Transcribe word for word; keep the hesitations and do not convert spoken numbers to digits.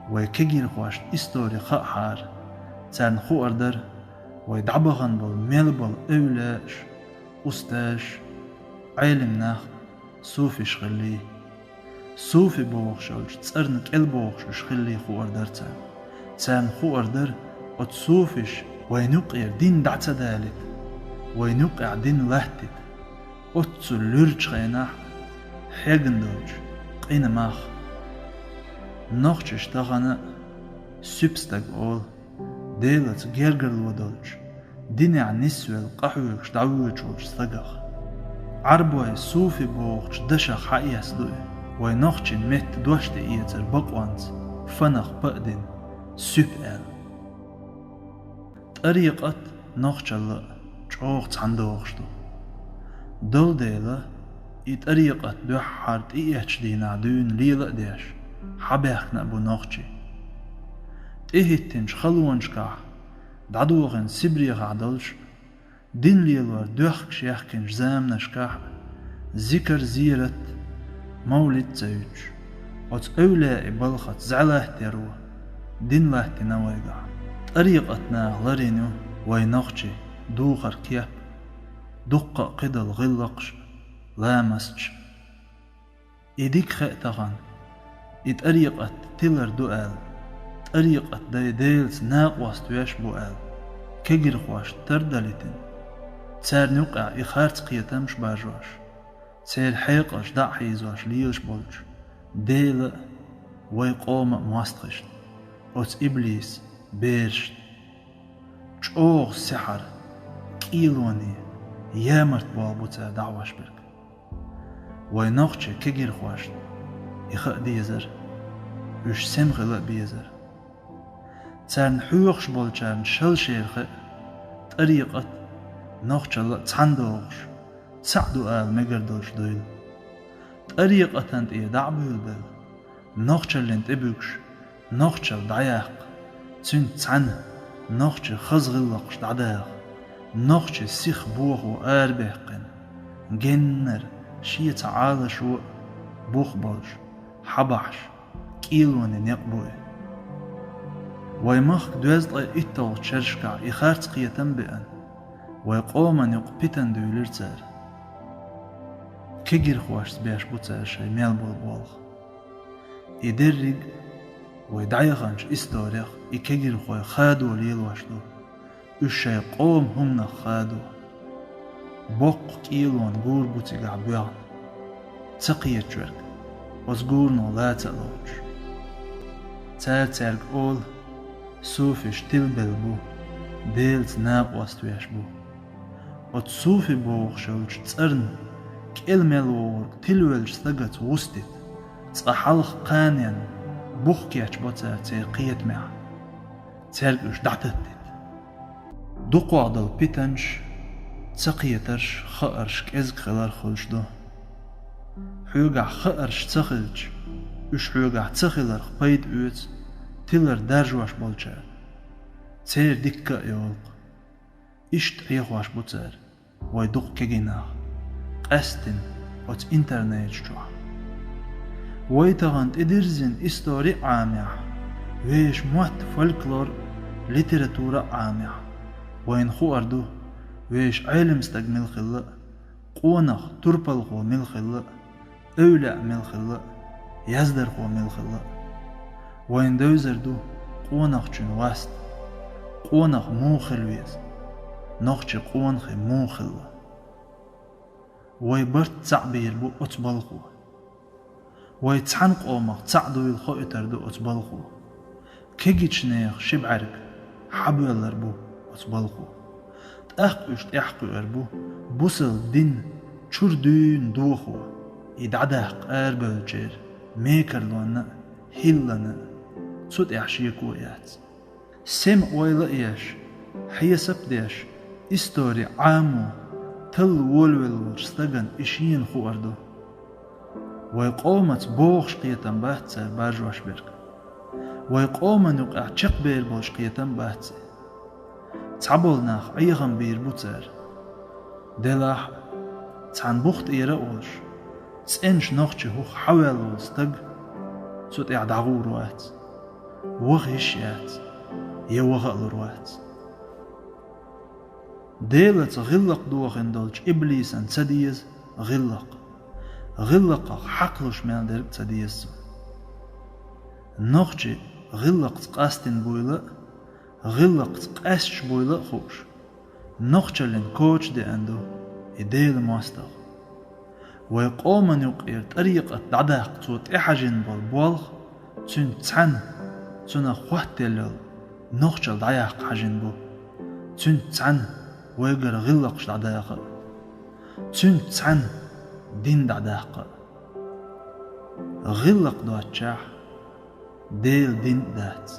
Вай кегирхошта истори хаахьара, царна хуур дара вай дӀабахана болу мел болу эвлаяаш, устазаш, Ӏелам нах суфиш хилла. Суфи бохуш йолчу цӀарна кӀел бохуш уьш хилла хуур дара царна. Царна хуур дара оцу суфиш вайна юккъера дин дӀа ца далийта, вайна юккъехь дин латтийта, оццул луьрачу хенахь хьегна долчу къинан мах. Нохчаша тахана а суьпа стаг олу Делаца гергарло долчу, динехь нисвелла къахьоьгуш дӀавоьдуш волчу стагах. Ӏарбойн суфи бохучу дашах хьаэцна ду и, вай нохчийн меттан дош тӀеэцар бакъонца, фанах паъ дина, суьпа аьлла. ТӀарикъат нохчалла а чӀогӀа цхьаьна догӀуш ду. Долу дела, и тӀарикъат дуьххьара тӀеэцначу дийнахь дуьйна лела а деш, хьабаьхкина а бу нохчий. ТӀехӀиттинчу халонашкахь, дӀадохийна Сибрехахь долуш, дин лелор доьхкаш яьхкинчу заманашкахь а, зикар-зерат, мовлид ца юьтуш, оцу эвлаяийн балхаца зӀе латтаро дин латтийна вайгахь. ТӀарикъат наха ларйина ю вай нохчийн духар-кеп, дуккха а кхидолу гӀиллакхаш, ламасташ. И дика хаьа тахана, и тӀарикъат тилар ду аьлла, тӀарикъат дай Делаца накъост веш бу аьлла, кегирхошна тардалийтина, царна юккъехь и харц кхетамаш баржош, церан хьекъалш дӀа а хьийзош лелаш болчу Делан а, вай къоман а мостагӀашна, оцу иблисан берашна. ЧӀогӀа сихьар, кӀелоне, ямарт болх бу цара дӀахьош берг. Вай нохчийн кегирхошна и хаа дезара, уьш сема хила а безара. Царна хьоьхуш болчарна шал шера хаьа, тӀарикъат нохчалла а цхьаьна догӀуш, цхьаъ ду ала мегар долуш дуйла. ТӀарикъатан тӀе дӀа а буьйлабелла, нохчаллин тӀе буьгуш, нохчалла дӀаяккха, цуьнца цхьаьна нохчийн хаза гӀиллакхаш дӀадаха, нохчийн сиха бохо арабаьккхина, геннара шен цхьа Ӏалашо а бух болуш, хьабахьаш, кӀелонийн некъ бу и. Вай махка доьзткъе итталгӀачу шерашкахь и харц кхетам а беана, вай къоман юкъа питана дуьйлира цара. Кегирхошца беш бу цара шайн мел болу болх. И дерриг а вай дӀаяханчу историх и кегирхой хадо лелош ду. Уьш шайн къоман хӀуманах хадо. Боккха кӀелонан гур бу цигахь боьгӀна, ца кхеташ верг, оцу гурано лаца а лоцуш. Цара цаьрга олу, суфиш тилабелла бу, Делаца накъост веш бу. Оцу суфи бохуш йолчу цӀарна кӀел мел вогӀург тилавеллачу стагаца вустийта, цкъа хьалха кханенна бух кечбо цара церан кхетамехь, цаьрга уьш дӀататтийта. Дукхох долу питанаш, цакхетарш, хаарш кӀезиг хиларх хуьлуш ду. Хьоьгахь хаарш ца хилча, уьш хьоьгахь ца хиларх пайда оьцу тилар даржош болчара. Церан дикка а йолу-кх. Иштта Ӏехош бу цара, вай дукха кегий нах, къаьсттина оцу интернеташ чохь. Вай тахана тӀедирзина истори а Ӏамехь, вешан мотт, фольклор, литература а Ӏамехь, вайна хуур ду, вешан Ӏелам стаг мила хилла а, къонах, турпалхо мила хилла а, эвлаъ мила хилла а, яздархо мила хилла а. Вайна девзар ду къонахчун васт, къонах муха хила веза, нохчи къонахий муха хилла. Вай барт цхьаъ бийр бу оцу балхо. Вай цхьана къомах цхьаъ дуйла хоуьйтур ду оцу балхо. Кегийчу нехан ши бӀаьрг хьабоьллур бу оцу балхо. ТӀаккха уьш тӀаьхьакхуьур бу бусалба дин чуьра дуьйна дохо, и дӀадаккха арабевллачеран мекарлонна а, хӀиллана а. Цу тӀехь шеко а яц. Сема ойла а еш, хьесап а деш, истори Ӏамо, талла волавелла волчу стагана и шена хуур ду. Вай къомаца богӀуш кхетам бац цара баржош берг. Вай къоман юкъахь чекхбер болуш кхетам бац и. Цхьаболу нах Ӏехам бийр бу цара. Делахь а, цхьана бух тӀера а волуш, цӀеначу нохчи хӀух хьаваьлла волу стаг цу тӀехь дӀагӀур вац. ваха йиш яц, я ваха а лур вац. Делаца гӀиллакх дохийна долчу иблисан ца деза гӀиллакх. ГӀиллакхах хьакхалуш мел дерг а ца деза цунна. Нохчий гӀиллакхца къастийна буйла а, гӀиллакхца къаьсташ буйла а хууш, нохчаллин коча деана ду и Делан мостагӀа. Вай къоман юкъера тӀарикъат дӀадаккха цо тӀехьажийна болу болх, цуьнца цхьаьна цунах хоттаелла йолу нохчалла дӀаяккха хьажийна бу. Цуьнца цхьаьна вайгара гӀиллакхаш дӀадаха а, цуьнца цхьаьна дин дӀадаккха а. ГӀиллакх доцчохь, Делан дин а дац.